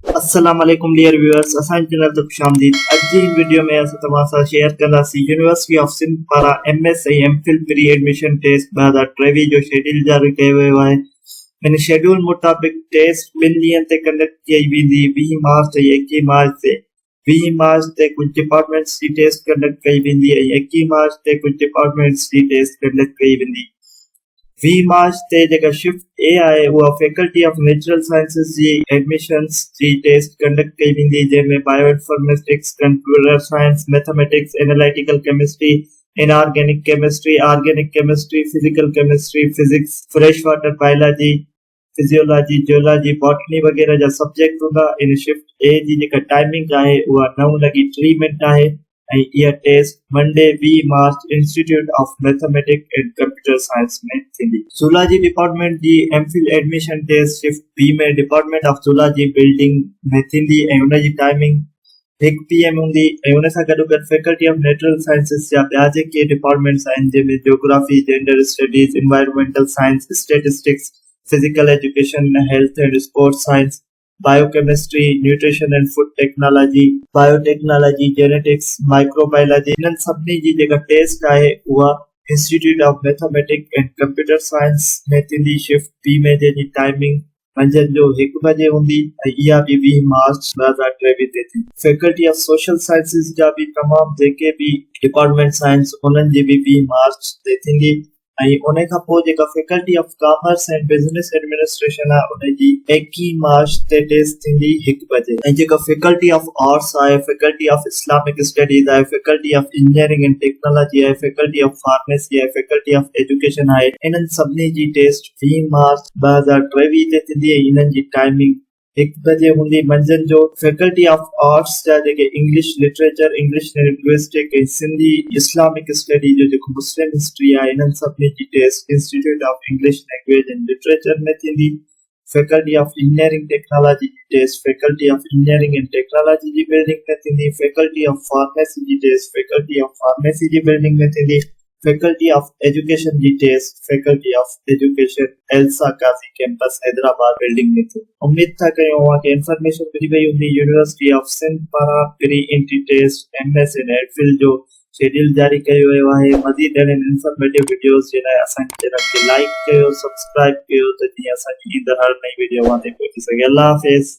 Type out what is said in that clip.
السلام عليڪم dear viewers اسان جي چينل تي خوش آمديد اڄ جي هن وڊيو ۾ اسان توهان سان شيئر ڪنداسين يونيورسٽي آف سنڌ پاران M S ۽ M Phil pre admission test 2023 جو شيڊيول جاري ڪيو ويو آهي ان شيڊيول مطابق ٽيسٽ ٻن ڏينهن تي ڪنڊڪٽ ڪئي ويندي 20 مارچ ۽ 21 مارچ تي 20 مارچ تي ڪجهه ڊپارٽمينٽس جي ٽيسٽ ڪنڊڪٽ ڪئي ويندي ۽ 21 مارچ تي ڪجهه ڊپارٽمينٽس جي ٽيسٽ ڪنڊڪٽ ڪئي ويندي. 20 مارچ تي جيڪا شفٽ اي آهي اها فيڪلٽي آف نيچرل سائنسز جي ايڊميشنز جي ٽيسٽ ڪنڊڪٽ ڪئي ويندي جنهن ۾ bioinformatics, computer science, mathematics, analytical chemistry, inorganic chemistry, organic chemistry, physical chemistry, physics, fresh water biology, physiology, geology, botany وغيره جا سبجيڪٽ هوندا. ان شفٽ اي جي جيڪا ٽائمنگ آهي اها نو لڳي 30 منٽ آهي. ۽ اها test Mandi 20 March institute of mathematic and computer science ۾ ٿيندي. زولاجي ڊپارٽمينٽ جي M Phil admission test shift B ۾ department of zoology building ۾ ٿيندي ۽ ان جي ٽائمنگ هڪ پي ايم هوندي ۽ ان سان گڏوگڏ فيڪلٽي آف نيچرل سائنسز جا ٻيا جيڪي ڊپارٽمينٽس آهن جنهن ۾ geography, gender studies, environmental science, statistics, physical education, health and sports science, biochemistry, nutrition and food technology, biotechnology, genetics, microbiology انهن سڀني جي جيڪا ٽيسٽ آهي اها institute of mathematic and computer science ۾ ٿيندي شفٽ بي ۾ جنهن جي ٽائمنگ منجهند جو هڪ بجي هوندي ۽ اها به 20 مارچ 2023 تي ٿيندي. فيڪلٽي آف سوشل سائنسز جا به تمام جيڪي به ڊپارٽمينٽس آهن انهن جي به 20 مارچ تي ٿيندي. ۽ ان کان پوء جيڪا faculty of commerce and business administration آهي ان جي ايڪيهه مارچ تي ٽيسٽ ٿيندي هڪ بجي ۽ جيڪا فيڪلٽي آف آرٽس آهي فيڪلٽي آف اسلامڪ اسٽڊيز آهي faculty of engineering and technology آهي فيڪلٽي آف فارميسي آهي فيڪلٽي آف ايجوڪيشن آهي انهن سڀني جي ٽيسٽ 20 مارچ 2023 تي ٿيندي ۽ انهن جي ٽائمنگ هڪ بجي هوندي منجهند جو. فيڪلٽي آف آرٽس جا جيڪي English literature, English linguistic ۽ Sindhi, Islamic study جو جيڪو مسلم هسٽري آهي انهن سڀني جي test institute of English language and literature ۾ ٿيندي. فيڪلٽي آف انجنيئرنگ ٽيڪنالاجي جي test faculty of engineering and technology جي بلڊنگ ۾ ٿيندي. فيڪلٽي آف فارميسي جي ٽيسٽ فيڪلٽي آف فارميسي جي بلڊنگ ۾ ٿيندي. فيڪلٽي آف ايجوڪيشن جي test faculty of education ELSA Qazi campus Hyderabad building ۾ ٿيو. اميد ٿا ڪيون اوهان کي انفارميشن ملي وئي هوندي. يونيورسٽي آف سنڌ پاران pre entry test M S and M Phil جو شيڊيول جاري ڪيو ويو آهي. مزيد اهڙين انفارميٽو وڊيوز جي لاء اسان جي چينل کي لائيڪ ڪيو سبسڪرائيب ڪيو ته جيئن اسان جي ايندڙ هر نئين وڊيو اوهان تائين پهچي سگهي. الله حافظ.